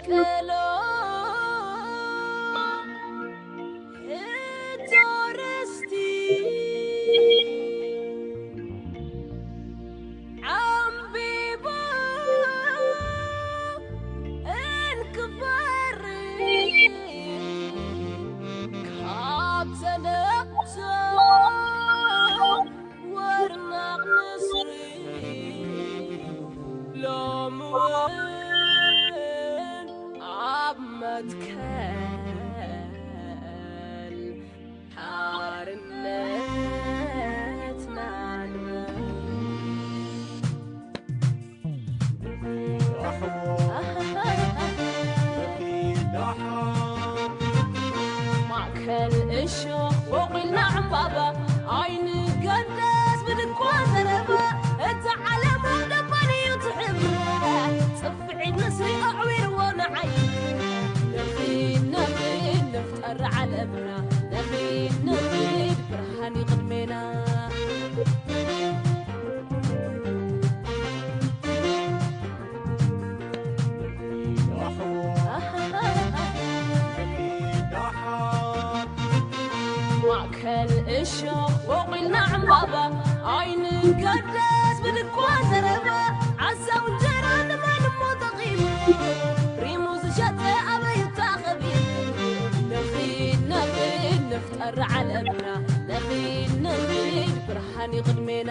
ቀሎ ህቶ ርስቲ ዓምቢቡ እንክፈሪ ካብ ተነብሶ ወርናቕ ንስሪ ሎሚ እውን ኣብ መትከል ሓርነትና ንበር። ማእከል እሾኽ ቦቒልና ዕምባባ ኣይንገደስ ብድኳ ዘረባ። እታ ዓለም ኣብ ደባን እዩ ትሕብራ። ጽፍዒት ንስሪ ኣዕዊርዎ ንዓይ። ነኺድ ነኺድ ንፍጠር ዓለምና። ነኺድ ነኺድ ብርሃን እዩ ቅድሜና። ማእከል እሾኽ ቦቒልና ዕምባባ ኣይንገደስ ብድኳ ዘረባ። ዓሳው እንጀራ ንማን እሞ ተቒሙ ሪሙ ዝሸጠ ኣበይ እታ ኸቢሩ። ነኺድ ነኺድ ንፍጠር ዓለምና። ነኺድ ነኺድ ብርሃን እዩ ቅድሜና።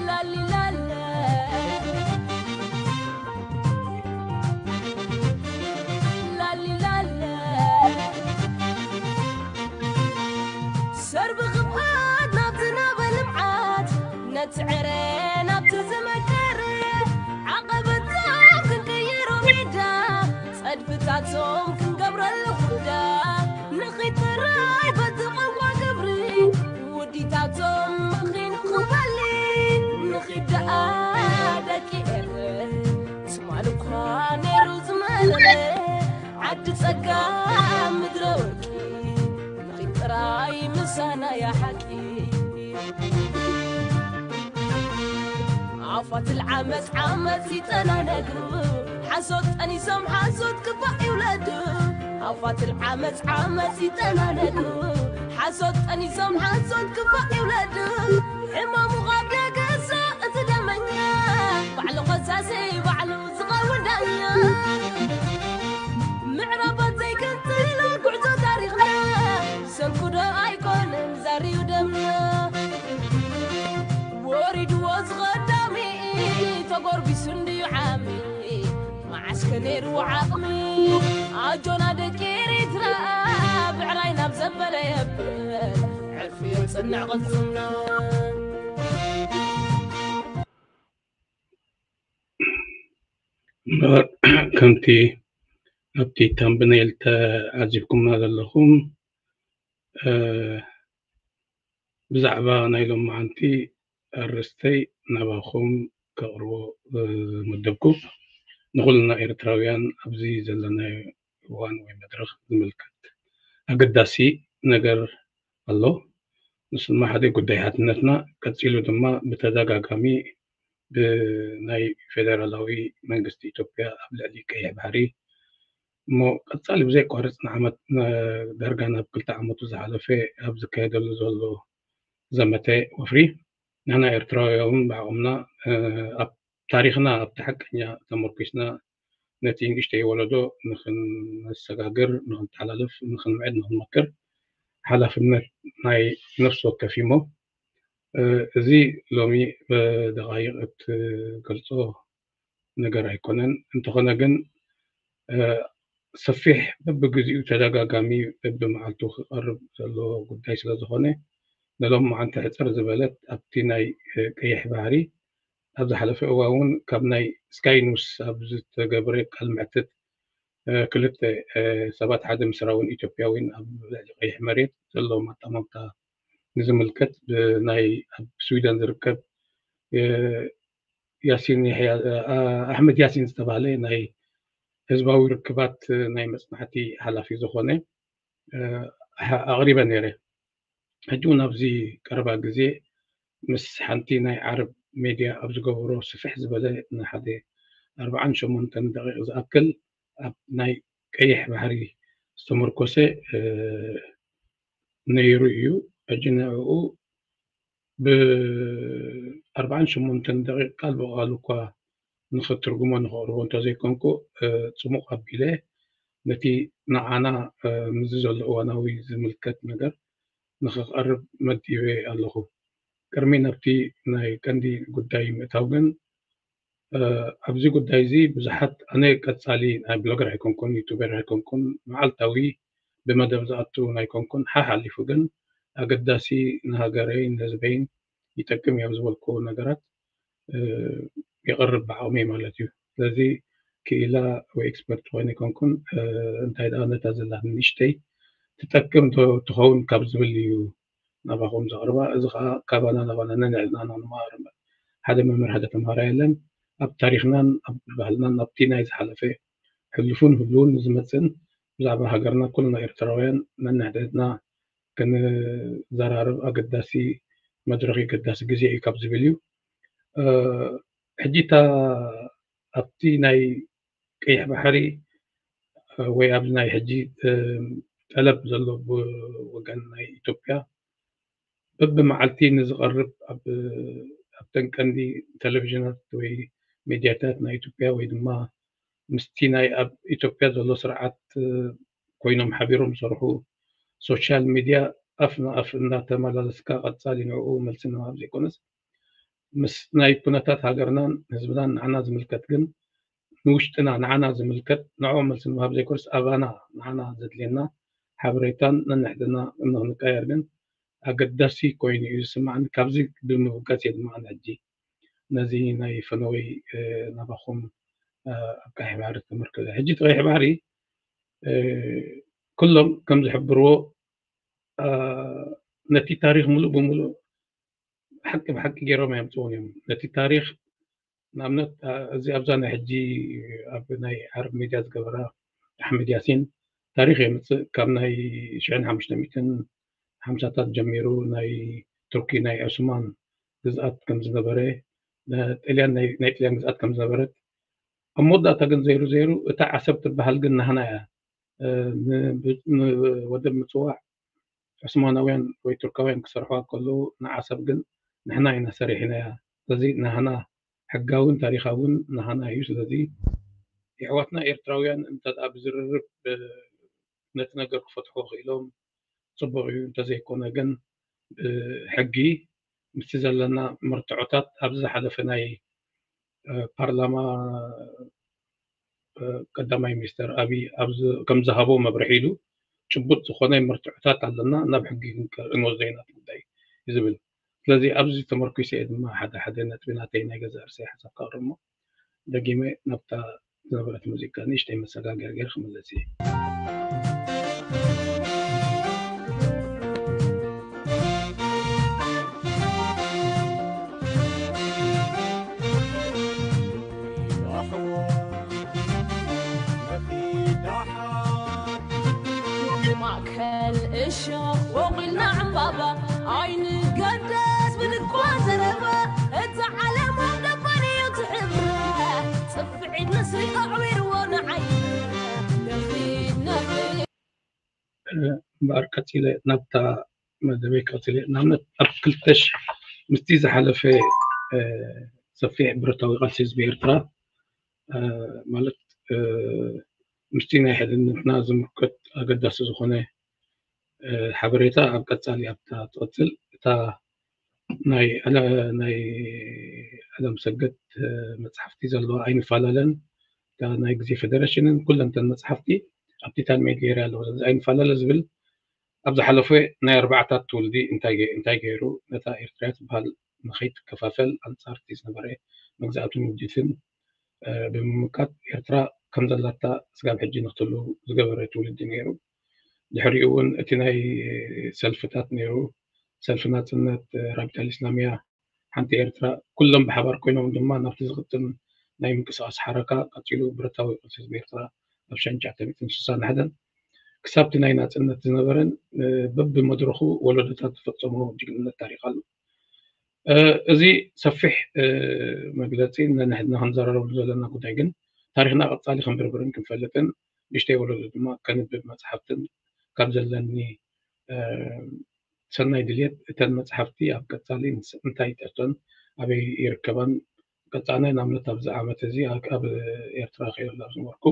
ላሊላለ፣ ላሊላለ። ሰርቢ ክፍኣት ናብቲ ናብ ልምዓት ነቲ ዕረ ናብቲ ዝመከረ ዓቐበታት ክንቅይሮ ሜዳ ጸድፍታቶም ክንገብረሉ ኩዳ ንኺድ ጥራይ በቲ ቋንቋ ግብሪ ውዲታቶም ምኺኑ ክበሊ ንኺድ ደኣ ደቂ ኤረ ትማል እኳ ነይሩ ዝመረ ዓዲ ጸጋ ምድረ ወርቂ ንኺድ ጥራይ ምሳና እያ ሓቂ። ኣፋት ልዓመፅ ዓመፅ ይጠናነጉ ሓሶት ጠኒሶም ሓሶት ክፋእ ይውለዱ። ኣፋት ልዓመፅ ዓመፅ ይጠናነጉ ሓሶት ጠኒሶም ሓሶት ክፋእ ይውለዱ። ሕማሙ ካብ ደገሶ እቲ ደመኛ ባዕሉ ኸሳሲ ባዕሉ ዝኸውን ዳኛ። ምዕራባት ዘይገንጽሎ ጉዕዞ ታሪኽና ሰንኩዶ ኣይኮነን ዛርዩ ደምና። ወሪድዎ ዝቐዳሚ ተጎርቢሱ እንድዩ ዓሚ መዓስከ ነይርዎ ዓቕሚ። ኣጆና ደቂ ኤሪትራ ብዕራይ ናብ ዘበለ የብል ዕርፊ የጽንዕ ቅልጽምና። እምበር ከምቲ ኣብቲ ታምብኔል ተዓዚብኩምና ዘለኹም ብዛዕባ ናይ ሎማዓንቲ ኣርእስተይ ናባኹም ከቕርቦ ዝመደብኩ ንኹልና ኤርትራውያን ኣብዚ ዘለናዮ እዋን ወይ መድረኽ ዝምልከት ኣገዳሲ ነገር ኣሎ። ንሱ ድማ ሓደ ጉዳይ ሓድነትና፣ ቀጺሉ ድማ ብተደጋጋሚ ብናይ ፌደራላዊ መንግስቲ ኢትዮጵያ ኣብ ልዕሊ ቀይሕ ባሕሪ እሞ ቀጻሊ ብዘይቋርጽ ንዓመት ዳርጋ ናብ ክልተ ዓመቱ ዝሓለፈ ኣብ ዝካየደሉ ዘሎ ዘመተ ወፍሪ ንሕና ኤርትራውያን እውን ብዓቕምና ኣብ ታሪኽና ኣብቲ ሓቀኛ ተመርኪስና ነቲ ንእሽተይ ወለዶ ንኽንሰጋግር ንኽንተሓላልፍ ንኽንምዕድ ንኽንመክር ሓላፍነት ናይ ነፍሲ ወከፍ እሞ እዚ ሎሚ ብደቓይቕ እትገልጾ ነገር ኣይኮነን። እንተኾነ ግን ሰፊሕ በብግዚኡ ተደጋጋሚ በብመዓልቱ ክቐርብ ዘለዎ ጉዳይ ስለ ዝኾነ ንሎሚ መዓንቲ ሕፅር ዝበለት ኣብቲ ናይ ቀይሕ ባሕሪ ኣብ ዝሓለፈ እዋን እውን ካብ ናይ ስካይ ኒውስ ኣብ ዝተገብረ ቃል መሕትት ክልተ ሰባት ሓደ ምስራውን ኢትዮጵያዊን ኣብ ልዕሊ ቀይሕ መሬት ዘለዎም ኣጠማምታ ንዝምልከት ብናይ ኣብ ስዊደን ዝርከብ ያሲን ኣሕመድ ያሲን ዝተባህለ ናይ ህዝባዊ ርክባት ናይ መፅናዕቲ ሓላፊ ዝኾነ ኣቕሪበ ነይረ። ሕጂ እውን ኣብዚ ቀረባ ግዜ ምስ ሓንቲ ናይ ዓረብ ሜድያ ኣብ ዝገበሮ ስፍሕ ዝበለ ንሓደ ኣርብዓን ሸሞንተን ደቂቕ ዝኣክል ኣብ ናይ ቀይሕ ባሕሪ ዝተመርኮሰ ነይሩ እዩ። ሕጂ ንዕኡ ብኣርብዓን ሸሞንተን ደቂቕ ቃል ብቓል እኳ ንኽትርጉሞ ንኽቕርቦ እንተዘይኮንኩ፣ ጽሙቕ ኣቢለ ነቲ ንዓና ምስዚ ዘሎ እዋናዊ ዝምልከት ነገር ንኽቐርብ መዲበ ኣለኹ። ቅድሚ ናብቲ ናይ ቀንዲ ጉዳይ ምእታው ግን፣ ኣብዚ ጉዳይ እዚ ብዙሓት፣ ኣነ ቀጻሊ ናይ ብሎገር ኣይኮንኩን፣ ዩቱበር ኣይኮንኩን፣ መዓልታዊ ብመደብ ዝኣቱ ኣይኮንኩን። ሓሓሊፉ ግን ኣገዳሲ ንሃገረይን ንህዝበይን ይጠቅም እዮም ዝበልኩ ነገራት የቕርብ ብዓቕመይ ማለት እዩ። ስለዚ ክኢላ ወይ ኤክስፐርት ዝኾነ ኣይኮንኩን፣ እንታይ ደኣ ነታ ዘላትኒ ንእሽተይ ትጠቅም ዶ ትኸውን ካብ ዝብል እዩ ናባኹም ዘቕርባ። እዚ ኸዓ ካባና ናባና ነንሕድና ኢና ንመሃር እምበር ሓደ መምህር ሓደ ተምሃራይ የለን። ኣብ ታሪኽናን ኣብ ባህልናን ኣብቲ ናይ ዝሓለፈ ሕሉፉን ህሉውን ንዝመጽእን ብዛዕባ ሃገርና ኩልና ኤርትራውያን ነንሕድሕድና ክንዘራረብ ኣገዳሲ መድረኽ እዩ፣ ኣገዳሲ ግዜ እዩ ካብ ዝብል እዩ። ሕጂ እታ ኣብቲ ናይ ቀይሕ ባሕሪ ወይ ኣብዚ ናይ ሕጂ ጠለብ ዘሎ ብወገን ናይ ኢትዮጵያ በብመዓልቲ ንዝቐርብ ኣብተን ቀንዲ ቴሌቪዥናት ወይ ሜድያታት ናይ ኢትዮጵያ ወይ ድማ ምስቲ ናይ ኣብ ኢትዮጵያ ዘሎ ስርዓት ኮይኖም ሓቢሮም ዝሰርሑ ሶሻል ሚድያ ኣፍ ንኣፍ እንዳተመላለስካ ቀጻሊ ንዕኡ መልሲ ንምሃብ ዘይኮነስ ምስ ናይ ኩነታት ሃገርናን ህዝብናን ንዓና ዝምልከት ግን ንውሽጥና ንዓና ዝምልከት ንዕኦም መልሲ ንምሃብ ዘይኮነስ ኣባና ንዓና ዘድልየና ሓበሬታን ነንሕድና ንኽንቀያየር ግን ኣገዳሲ ኮይኑ እዩ ዝስማዕኒ። ካብዚ ብምብጋስ እየ ድማ ኣነ ሕጂ ነዚ ናይ ፈነወይ ናባኹም ኣብ ቀይሕ ባሕሪ ዝተመርኮዘ። ሕጂ እቲ ቀይሕ ባሕሪ ኩሎም ከም ዝሕብርዎ ነቲ ታሪኽ ሙሉእ ብሙሉእ ሓቂ ብሓቂ ገይሮም ኣየምፅዎን እዮም። ነቲ ታሪኽ ንኣብነት እዚ ኣብዛ ናይ ሕጂ ኣብ ናይ ዓረብ ሚድያ ዝገበራ ኣሕመድ ያሲን ታሪኽ የምፅእ ካብ ናይ ሽሕን ሓሙሽተ ሚእትን ሓምሳታት ጀሚሩ ናይ ቱርኪ ናይ ዑስማን ግዝኣት ከም ዝነበረ፣ ጥልያን ናይ ጥልያን ግዝኣት ከም ዝነበረት፣ ኣብ መወዳእታ ግን ዘይሩ ዘይሩ እታ ዓሰብ ትበሃል ግን ናህና እያ። ንወደብ ምፅዋዕ ዑስማናውያን ወይ ቱርካውያን ክሰርሕዋ ከለዉ ንዓሰብ ግን ንሕና ኢና ሰሪሕናያ። ስለዚ ናህና ሕጋውን ታሪኻውን ናህና እዩ። ስለዚ የሕዋትና ኤርትራውያን እንተ ብዝርርብ ነቲ ነገር ክፈትሑ ክኢሎም ፅቡቕ እዩ። እንተዘይኮነ ግን ብሕጊ ምስቲ ዘለና መርትዖታት ኣብዚ ዝሓለፈ ናይ ፓርላማ ቀዳማይ ሚኒስተር ኣብይ ከም ዝሃቦ መብርሒ ኢሉ ጭቡጥ ዝኾነ መርትዖታት ኣለና ናብ ሕጊ ክንወስዶ ኢና እቲ ጉዳይ ዝብል። ስለዚ ኣብዚ ተመርኩሰ እየ ድማ ሓደ ሓደ ነጥቢ ናተይ ናይ ገዛእ ርእሰይ ሓሳብ ከቕርብ እሞ ደጊመ ናብታ ዝነበረት ሙዚቃ ንእሽተይ መሰጋገሪ ገይረ ክምለስ እየ። ማእከል እሾኽ ወቒልና ዕምባባ ኣይንገደስ ብልኳ ዘረባ እዛ ዓለም ኣብ ደባን እዩ ትሕብረ ጽፍዒት ንስሪ ኣዕዊርዎ ንዓይ ነኺድ ነኺድ እምበኣር ቀጺለ ናብታ መደበይ ቀጺለ ንኣብነት ኣብ ክልተ ሽሕ ምስቲ ዝሓለፈ ሰፊሕ ብረታዊ ቃልሲ ህዝቢ ኤርትራ ማለት ምስቲ ናይ ሕድነትና ዝምልከት ኣገዳሲ ዝኾነ ሓበሬታ ኣብ ቀጻሊ ኣብታ ትቕጽል እታ ናይ ናይ ዓለም ሰገድ መጽሓፍቲ ዘለዋ ኣይንፈላለን ናይ ግዜ ፌደሬሽንን ኩለንተን መጽሓፍቲ ኣብቲ ታንሜድ ገይረ ኣለዎ። ስለዚ ኣይንፈላለ ዝብል ኣብ ዝሓለፈ ናይ ኣርባዕታት ትውልዲ እንታይ ገይሩ ነታ ኤርትራያ ትበሃል ንኸይትከፋፈል ኣንጻር እቲ ዝነበረ መግዛእትን ውዲትን ብምምካት ኤርትራ ከም ዘላታ ስጋብ ሕጂ ንክትህሉ ዝገበረ ትውልዲ ነይሩ። ድሕሪኡ እውን እቲ ናይ ሰልፍታት ነይሩ፣ ሰልፊ ናጽነት፣ ራቢጣ ልእስላምያ፣ ሓንቲ ኤርትራ፣ ኩሎም ብሓባር ኮይኖም ድማ ናብቲ ዝቕጽል ናይ ምንቅስቓስ ሓረካ ቀጺሉ ብረታዊ ቃልሲ ህዝቢ ኤርትራ ኣብ ሽሕን ትሽዓተ ሚእትን ስሳን ሓደን ክሳብቲ ናይ ናጽነት ዝነበረን በብመድረኹ ወለዶታት ዝፈጸሞ ጅግንነት ታሪኽ ኣሎ። እዚ ሰፊሕ መግለፂ፣ ንሕና ክንዘራረበሉ ዘለና ጉዳይ ግን፣ ታሪክና ቀፃሊ ክንብርብርን ክንፈልጥን፣ ንእሽተይ ወለዶ ድማ ከንብብ መፅሓፍትን ካብ ዘለኒ ሰናይ ድልየት፣ እተን መፅሓፍቲ ኣብ ቀፃሊ እንታይ ይጠርተን፣ ኣበይ ይርከባን፣ ቀፃናይ ንኣብነት ኣብዚ ዓመት እዚ ኣብ ኤርትራ ከይደላ ዝነበርኩ፣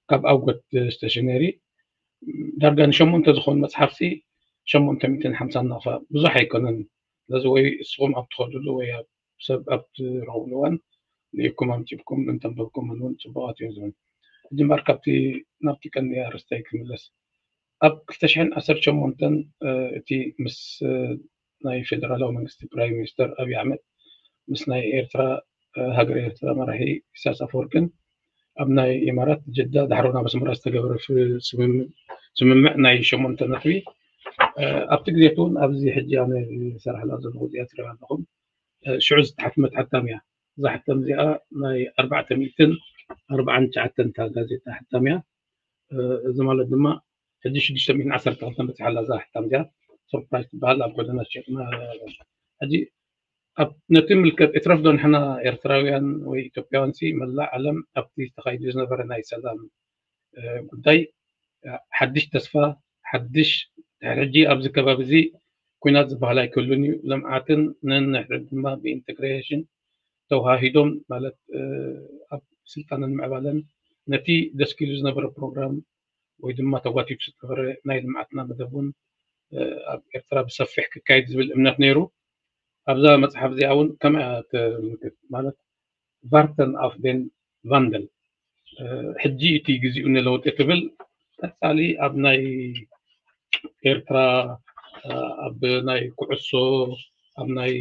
ካብ ኣጎት ዝተሽነሪ ዳርጋ ንሸሞንተ ዝኾኑ መፅሓፍቲ ሸሞንተ ሚእትን ሓምሳን ናቕፋ ብዙሕ ኣይኮነን። ስለዚ ወይ እስኹም ኣብ ትኸዱሉ ወይ ኣብ ሰብ ኣብ ትረኽቡሉ እዋን ልኢኩም ኣምፂእኩም እንተንበብኩም እውን ፅቡቓት እዮም ዝብል። ሕጂ እምበኣር ካብቲ ናብቲ ቀንዲ ኣርእስተይ ክምለስ። ኣብ ክልተ ሽሕን ዓሰርተ ሸሞንተን እቲ ምስ ናይ ፌደራላዊ መንግስቲ ፕራይም ሚኒስተር ኣብይ ኣሕመድ ምስ ናይ ኤርትራ ሃገረ ኤርትራ መራሒ ኢሳያስ ኣፈወርቅን ኣብ ናይ ኢማራት ጀዳ ዳሕሮ ናብ ኣስመራ ዝተገበረ ስምምዕ ናይ ሸሞንተ ነጥቢ ኣብቲ ግዜ እውን ኣብዚ ሕጂ ኣነ ዝሰርሐላ ዘለኹ እዚኣ ትሪኦ ኣለኹም ሽዑ ዝተሓትመት ሓታም እያ። እዛ ሓታም እዚኣ ናይ ኣርባዕተ ሚእትን ኣርባዓን ትሽዓተን እታ ጋዜጣ ሓታም እያ። እዚ ማለት ድማ ሕጂ ሽዱሽተ ሚእትን ዓሰርተ ክልተን በፂሓ ኣላ እዛ ሓታም እዚኣ። ሱርፕራይዝ ትበሃል ኣብ ጎደና ሸጥና። ሕጂ ኣብ ነቲ ምልከት እትረፍዶ ንሕና ኤርትራውያን ወይ ኢትዮጵያውያን ሲ መላእ ዓለም ኣብቲ ተኻይዱ ዝነበረ ናይ ሰላም ጉዳይ ሓድሽ ተስፋ ሓድሽ ድሕሪ ሕጂ ኣብዚ ከባቢ እዚ ኩናት ዝበሃል ኣይክህሉን እዩ። ልምዓትን ነንሕድሕድ ድማ ብኢንተግሬሽን ተወሃሂዶም ማለት ኣብ ስልጣንን ምዕባለን ነቲ ደስኪሉ ዝነበረ ፕሮግራም ወይ ድማ ተጓቲቱ ዝነበረ ናይ ልምዓትና መደብ እውን ኣብ ኤርትራ ብሰፊሕ ክካየድ ዝብል እምነት ነይሩ። ኣብዛ መፅሓፍ እዚኣ እውን ከምኣ ትምልክት ማለት ቫርተን ኣፍ ደን ቫንደል ሕጂ እቲ ግዚኡ ንለውጢ ትብል ቀፃሊ ኣብ ናይ ኤርትራ ኣብ ናይ ኩዕሶ ኣብ ናይ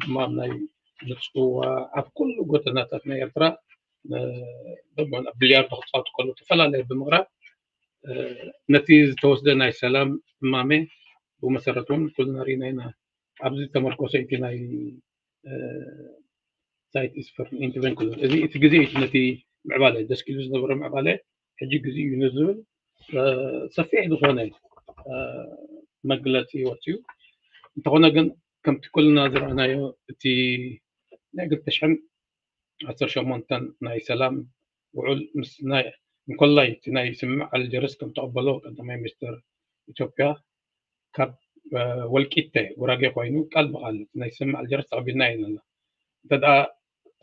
ድማ ኣብ ናይ ምፅዋ ኣብ ኩሉ ጎደናታት ናይ ኤርትራ ብሊያርዶ ክፃወቱ ከሉ ተፈላለየ ብምቕራብ ነቲ ዝተወስደ ናይ ሰላም እማመ ብመሰረት እውን ኩልና ርኢና ኢና። ኣብዚ ተመርኮሰ እቲ ናይ ሳይት ኢስፈር ኢንተርቨንት እዚ እቲ ግዜ እዩ ነቲ ምዕባለ ደስኪሉ ዝነበረ ምዕባለ ሕጂ ግዜ እዩ ንዝብል ሰፊሕ ዝኾነ መግለፂ ወፅዩ። እንተኾነ ግን ከምቲ ኩልና ዝረኣናዮ እቲ ናይ ክልተ ሽሕን ዓሰርተ ሸሞንተን ናይ ሰላም ውዑል ምስ ናይ እንኮላይ እቲ ናይ ስምምዕ ኣልጀርስ ከም ተቐበሎ ቀዳማይ ሚኒስትር ኢትዮጵያ ካብ ወልቂተ ጉራጌ ኮይኑ ቃል ብቃል ናይ ስምምዕ ኣልጀርስ ተቐቢልና ኢና። እንተ ደኣ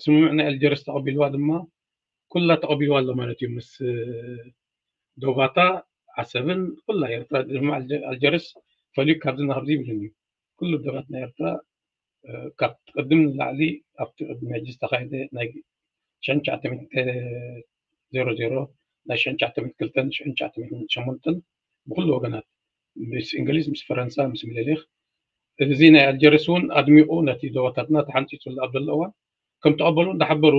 ስምምዕ ናይ ኣልጀርስ ተቐቢልዋ ድማ ኩላ ተቐቢልዋ ኣሎ ማለት እዩ። ምስ ዶባታ ዓሰብን ኩላ ኤርትራ ድማ ኣልጀርስ ፈልዩ ካብዚ ናብዚ ይብልን እዩ። ኩሉ ዶባት ናይ ኤርትራ ካብ ቅድም ንላዕሊ ኣብቲ ቅድሚ ሕጂ ዝተኻየደ ናይ ሽሕን ትሽዓተ ሚእትን ዜሮ ዜሮ ናይ ሽሕን ትሽዓተ ሚእትን ክልተን ሽሕን ትሽዓተ ሚእትን ሸሞንተን ብኩሉ ወገናት ምስ እንግሊዝ ምስ ፈረንሳ ምስ ምኒልክ እዚ ናይ ኣልጀርስ እውን ኣድሚቑ ነቲ ዶባታትና ተሓንፂፁ ኣብ ዘሎ እዋን ከም ተቐበሉ እንዳሓበሩ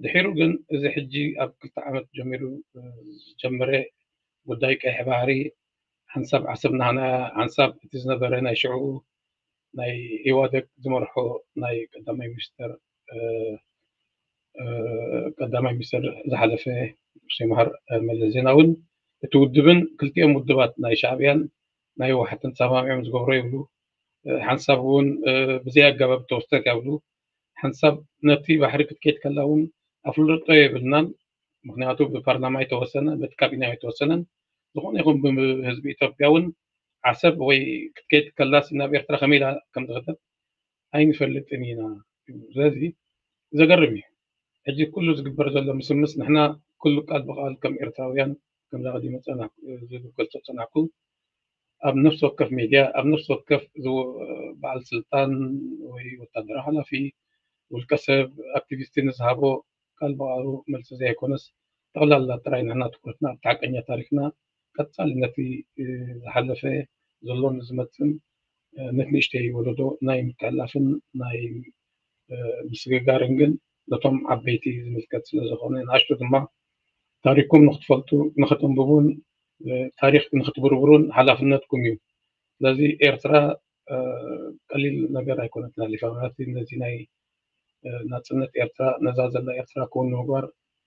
ድሒሩ ግን እዚ ሕጂ ኣብ ክልተ ዓመት ጀሚሩ ዝጀመረ ጉዳይ ቀይሕ ባሕሪ ሓንሳብ ዓሰብ ናህና ሓንሳብ እቲ ዝነበረ ናይ ሽዑ ናይ ኢዋደግ ዝመርሖ ናይ ቀዳማይ ሚኒስተር ቀዳማይ ሚኒስተር ዝሓለፈ ንጉሰ ይምሃር መለስ ዜናውን እቲ ውድብን ክልቲኦም ውድባት ናይ ሻዕብያን ናይ ህወሓትን ተሰማሚዖም ዝገብሮ ይብሉ። ሓንሳብ እውን ብዘይ ኣገባብ ተወሰድካ ይብሉ። ሓንሳብ ነቲ ባሕሪ ክትከይድ ከላ እውን ኣፍልጦ የብልናን። ምክንያቱ ብፓርላማ ኣይተወሰነ፣ በቲ ካቢነ ኣይተወሰነን። ዝኾነ ይኹን ብህዝቢ ኢትዮጵያ እውን ዓሰብ ወይ ክትከይድ ከላስ ናብ ኤርትራ ከመይ ኢላ ከም ዝኸደት ኣይንፈልጥን ኢና። ስለዚ ዘገርም እዩ። ሕጂ ኩሉ ዝግበር ዘሎ ምስምስ ንሕና ኩሉ ቃል ብቃል ከም ኤርትራውያን ከምዛ ቀዲመ ዝገልጾ ዝጸናሕኩ ኣብ ነፍሲ ወከፍ ሚድያ ኣብ ነፍሲ ወከፍ በዓል ስልጣን ወይ ወታደራዊ ሓላፊ ውልቀ ሰብ ኣክቲቪስት ንዝሃቦ ቃል ብቃሉ መልሲ ዘይኮነስ ጠቕላላ ጥራይ ንሕና ትኩረትና ኣብቲ ሓቀኛ ታሪክና ቀጻሊ ነቲ ዝሓለፈ ዘሎን ዝመጽን ነቲ ንእሽተይ ወለዶ ናይ ምትሕልላፍን ናይ ምስግጋርን ግን ነቶም ዓበይቲ ዝምልከት ስለ ዝኾነ ንኣሽቱ ድማ ታሪኩም ንክትፈልጡ ንክተንብቡን ታሪክ ንክትብርብሩን ሓላፍነትኩም እዩ። ስለዚ ኤርትራ ቀሊል ነገር ኣይኮነትን ኣሊፋ ማለት ነዚ ናይ ናጽነት ኤርትራ ነዛ ዘላ ኤርትራ ክውን ንምግባር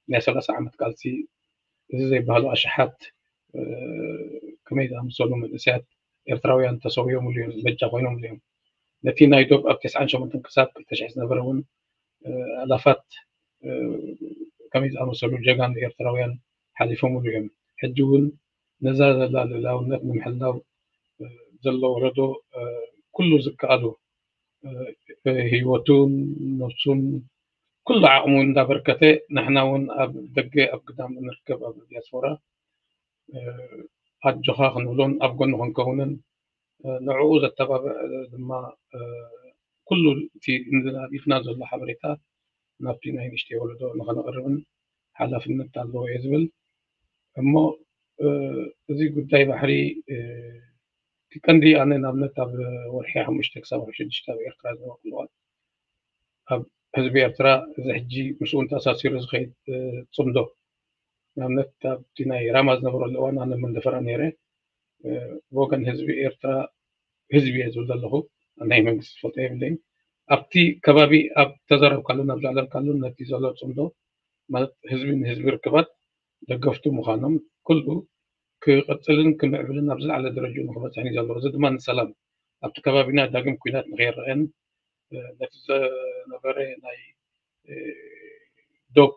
ናይ ሰላሳ ዓመት ቃልሲ እዚ ዘይባህሉ ኣሽሓት ከመይ ዝኣመሰሉ መንእሰያት ኤርትራውያን ተሰውዮምሉ እዮም፣ በጃ ኮይኖምሉ እዮም። ነቲ ናይ ዶብ ኣብ ተስዓን ሸሞንተን ክሳብ ክልተ ሽሕ ዝነበረ እውን ኣላፋት ከመይ ዝኣመሰሉ ጀጋኑ ኤርትራውያን ሓሊፎምሉ እዮም። ሕጂ እውን ነዛ ዘላ ልእላውነት ንምሕላው ዘሎ ወለዶ ኩሉ ዝከኣሉ ህይወቱን ነብሱን ኩሉ ዓቕሙ እንዳበርከተ ንሕና እውን ኣብ ደገ ኣብ ግዳም እንርከብ ኣብ ዲያስፖራ ኣጆኻ ክንብሎን ኣብ ጎኑ ክንከውንን ንዕኡ ዘተባብዕ ድማ ኩሉ እቲ ኣሊፍና ዘሎ ሓበሬታ ናብቲ ናይ ንእሽተይ ወለዶ ንኸነቕርብን ሓላፍነት ኣለዎ እየ ዝብል። እሞ እዚ ጉዳይ ባሕሪ እቲ ቀንዲ ኣነ ንኣብነት ኣብ ወርሒ ሓሙሽተ ክሳብ ወርሒ ሽዱሽተ ኣብ ኤርትራ ዝነበርኩ እዋን ኣብ ህዝቢ ኤርትራ እዚ ሕጂ ምስኡ ተኣሳሲሩ ዝኸይድ ጽምዶ ንኣብነት ኣብቲ ናይ ራማ ዝነበረሉ እዋን ኣነ መንደፈራ ነይረ። ብወገን ህዝቢ ኤርትራ ህዝቢ እየ ዝብል ዘለኹ ናይ መንግስቲ ዝፈልጦ የብለይን። ኣብቲ ከባቢ ኣብ ተዘረብካሉን ኣብ ዘዕለልካሉን ነቲ ዘሎ ጽምዶ ማለት ህዝቢ ንህዝቢ ርክባት ደገፍቱ ምዃኖም ኩሉ ክቕጽልን ክምዕብልን ኣብ ዝለዓለ ደረጃ ንክበጽሕን እዩ ዘለዎ። እዚ ድማ ንሰላም ኣብቲ ከባቢና ዳግም ኲናት ንኸይረአን ነቲ ዝነበረ ናይ ዶብ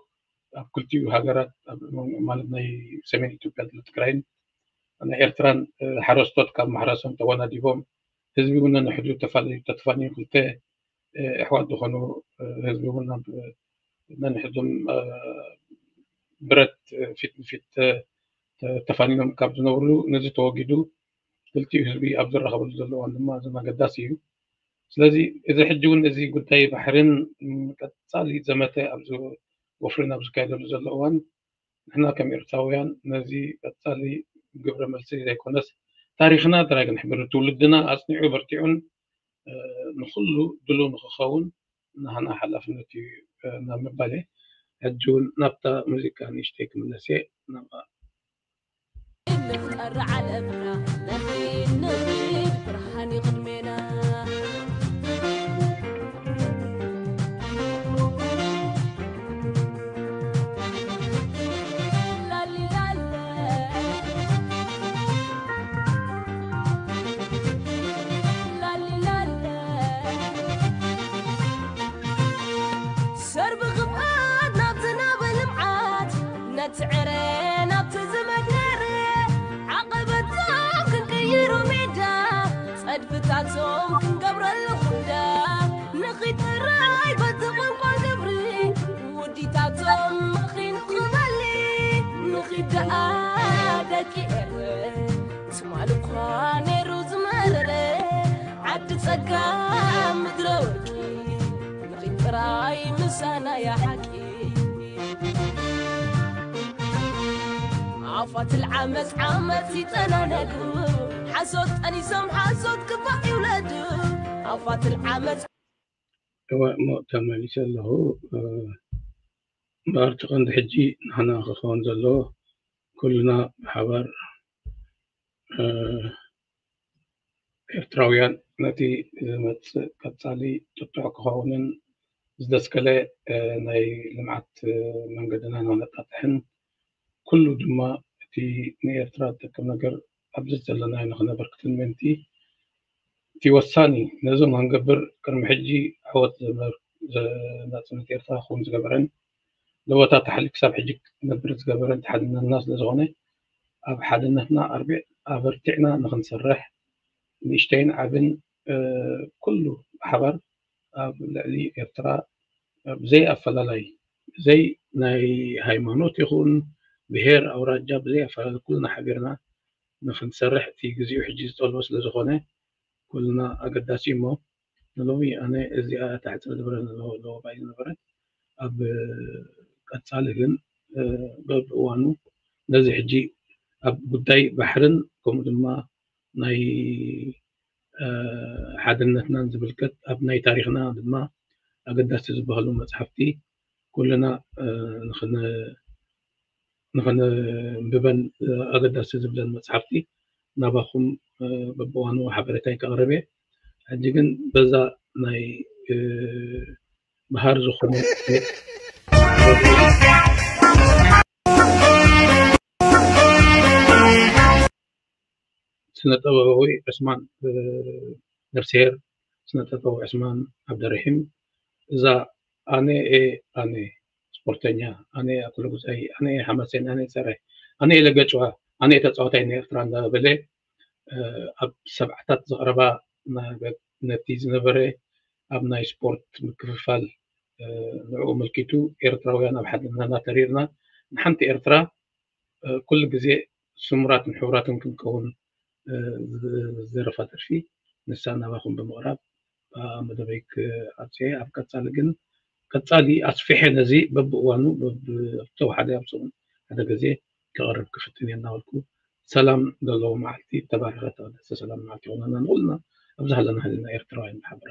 ኣብ ክልቲኡ ሃገራት ማለት ናይ ሰሜን ኢትዮጵያ ትግራይን ናይ ኤርትራን ሓረስቶት ካብ ማሕረሶም ተወናዲቦም ህዝቢ እውን ነንሕዱ ተፋልዩ ተተፋንዩ ክልተ ኣሕዋት ዝኾኑ ህዝቢ እውን ነንሕዶም ብረት ፊት ንፊት ተፋኒኖም ካብ ዝነብርሉ ነዚ ተወጊዱ ክልቲኡ ህዝቢ ኣብ ዝራኸበሉ ዘለዋን ድማ እዞም ኣገዳሲ እዩ። ስለዚ እዚ ሕጂ እውን እዚ ጉዳይ ባሕርን ቀጻሊ ዘመተ ኣብዚ ወፍሪ ናብ ዝካየደሉ ዘሎ እዋን ንሕና ከም ኤርትራውያን ነዚ ቀጻሊ ግብረ መልሲ ዘይኮነስ ታሪኽና ጥራይ ክንሕብር ትውልድና ኣጽኒዑ በርቲዑን ንኹሉ ድሉ ንክኸውን ናህና ሓላፍነት እዩ ናብ ምባል እየ። ሕጂ እውን ናብታ ሙዚቃ ንእሽተይ ክምለስ እየ ናብኣ። ንፍጠር ዓለምና ነኺድ ንኺድ ብርሃን ይቕድሜና። ነቲ ዕረ ናብቲ ዝመደረ ዓቐበታም ክንቅይሮ ሜዳ ጸድፍታቶም ክንገብረሉ ኹንዳ ንኺድ ጥራይ በቲ ቋንቋ ግብሪ ውዲታቶም ምኺን ክበሊ ንኺድ ደኣ ደቂ ኤረ ትማል እኳ ነይሩ ዝመረረ ዓዲ ጸጋ ምድረ ወርቂ ንኺድ ጥራይ ምሳና ያሓቂ ኣፋት ልዓመት ዓመት ይጠናነጉ ሓሶት ጠኒሶም ሓሶት ክፋእ ይውለዱ ኣፋት ልዓመት እወ እሞ ተመሊሰ ኣለኹ። እምበኣር እቲ ቀንዲ ሕጂ ንሕና ክኸውን ዘለዎ ኩልና ብሓባር ኤርትራውያን ነቲ ዝመጽእ ቀጻሊ ጥጡዕ ክኸውንን ዝደስከለ ናይ ልምዓት መንገድና ንክነጣጥሕን ኩሉ ድማ እቲ ንኤርትራ ዝጠቅም ነገር ኣብዚ ዘለናዮ ንክነበርክትን ምእንቲ እቲ ወሳኒ ነዞም ክንገብር ቅድሚ ሕጂ ዓወት ናጽነት ኤርትራ ክውን ዝገበረን ለወታ ታሕሊ ክሳብ ሕጂ ክነብር ዝገበረን ሓድነትና ስለዝኾነ ኣብ ሓድነትና ኣርቢዕ ኣበርቲዕና ንክንሰርሕ ንእሽተይን ዓብን ኩሉ ብሓባር ኣብ ልዕሊ ኤርትራ ብዘይ ኣፈላላይ ብዘይ ናይ ሃይማኖት ይኹን ብሄር ኣውራጃ ብዘይ ኣፈላላይ ኩልና ሓቢርና ንክንሰርሕ እቲ ግዚኡ ሕጂ ዝጠልቦ ስለዝኾነ ኩልና ኣገዳሲ እሞ ንሎሚ ኣነ እዚኣ ታሕፅር ዝበለ ኣለዎ ባይ ዝነበረ ኣብ ቀፃሊ ግን በብእዋኑ ነዚ ሕጂ ኣብ ጉዳይ ባሕርን ከምኡ ድማ ናይ ሓድነትናን ዝምልከት ኣብ ናይ ታሪኽና ድማ ኣገዳሲ ዝበሃሉ መፅሓፍቲ ኩልና ንክንንብበን ኣገዳሲ ዝብለን መፅሓፍቲ ናባኹም በብእዋኑ ሓበሬታይ ከቕርብ እየ። ሕጂ ግን በዛ ናይ ብሃር ዝኾነ ስነ ጥበባዊ ዑስማን ነፍስሄር ስነ ጥበብ ዕስማን ዓብደረሒም፣ እዛ ኣነ ኤ ኣነ ስፖርተኛ፣ ኣነ ኣክለ ጉዛይ፣ ኣነ ሓማሴን፣ ኣነ ሰራይ፣ ኣነ ለገጭዋ፣ ኣነ ተጻዋታይ ናይ ኤርትራ እንዳበለ ኣብ ሰብዓታት ዘቕረባ ነቲ ዝነበረ ኣብ ናይ ስፖርት ምክፍፋል ንዕኡ ኣመልኪቱ ኤርትራውያን ኣብ ሓደ እናተሪርና ንሓንቲ ኤርትራ ኩሉ ግዜ ስሙራትን ሕቡራትን ክንከውን ዝደረፋ ደርፊ ንሳ ናባኹም ብምቕራብ መደበይ ክዓጽየ ኣብ ቀጻሊ ግን ቀጻሊ ኣስፊሐ ነዚ በብእዋኑ በብተወሓደ ኣብ ሰሙን ሓደ ግዜ ክቐርብ ክፍትን እየ እናበልኩ ሰላም ዘለዎ መዓልቲ ተባረኸ ተቐደሰ ሰላም መዓልቲ ይኾነና ንኹልና ኣብዚ ሃለና ሃለና ኤርትራውያን ብሓበራ።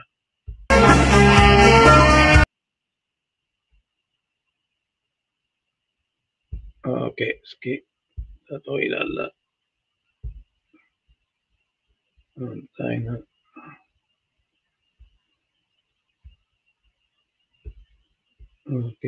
ኦኬ እስኪ ጠጠው ኢላ ኣላ። እንታይ ነው? ኦኬ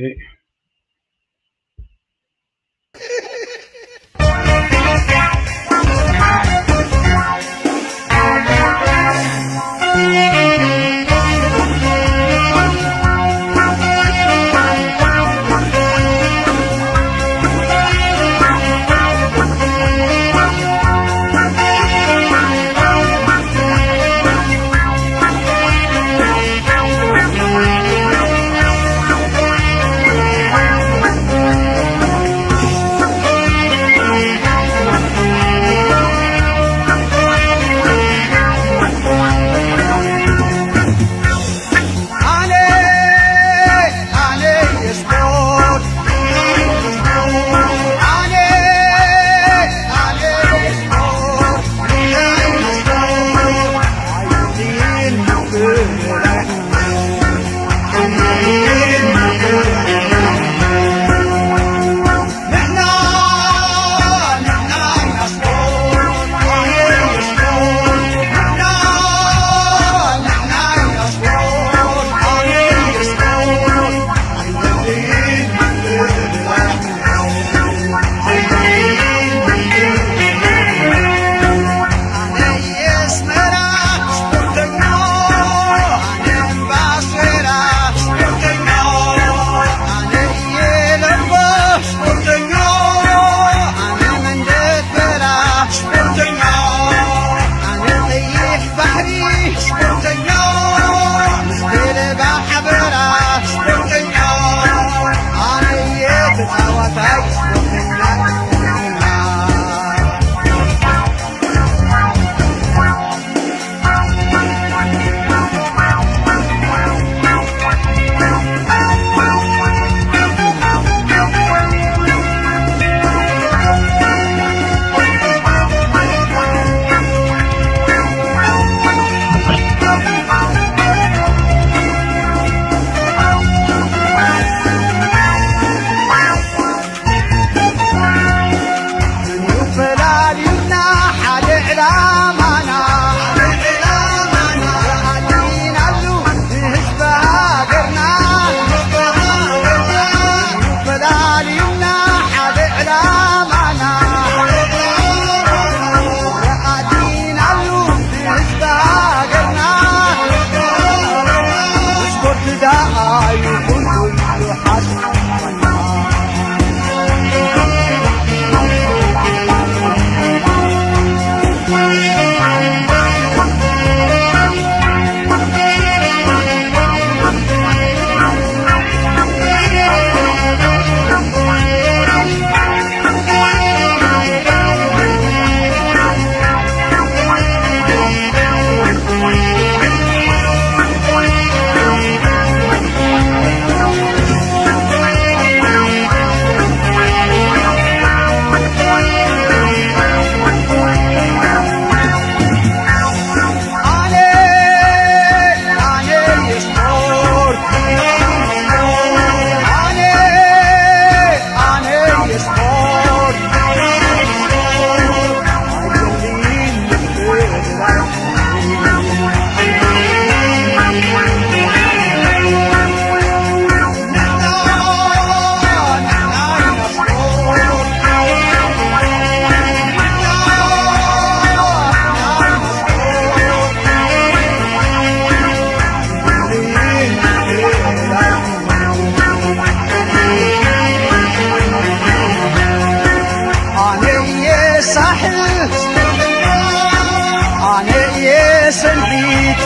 ሰንቢት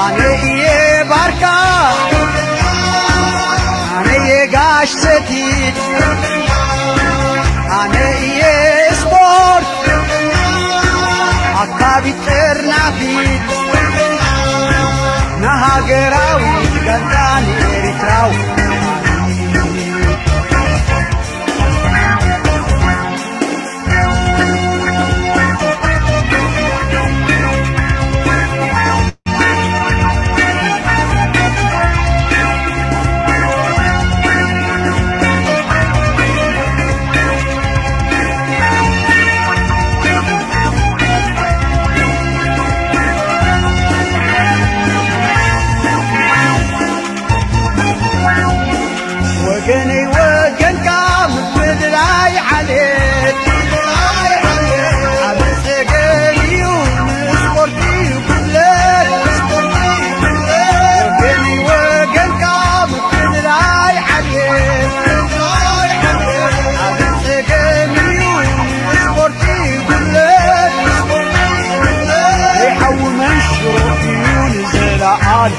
ኣነ እየ ባርካ ኣነ እየ ጋሽ ሰቲት ኣነ እየ ስፖርት ኣካቢት ጥርናፊት ንሃገራዊት ጋንታ ንኤሪትራዊ ወገነይ ወገንካ ምፍልላይ ዓሌት ዓቢ ጸገም እዩ ንስፖርቲ ጉድለት ወገነይ ወገንካ ምፍልላይ ዓሌት ዓቢ ጸገም እዩ ንስፖርቲ ጉድለት ዘይሓዊ መንሽሮ እዩ ንዘለዓል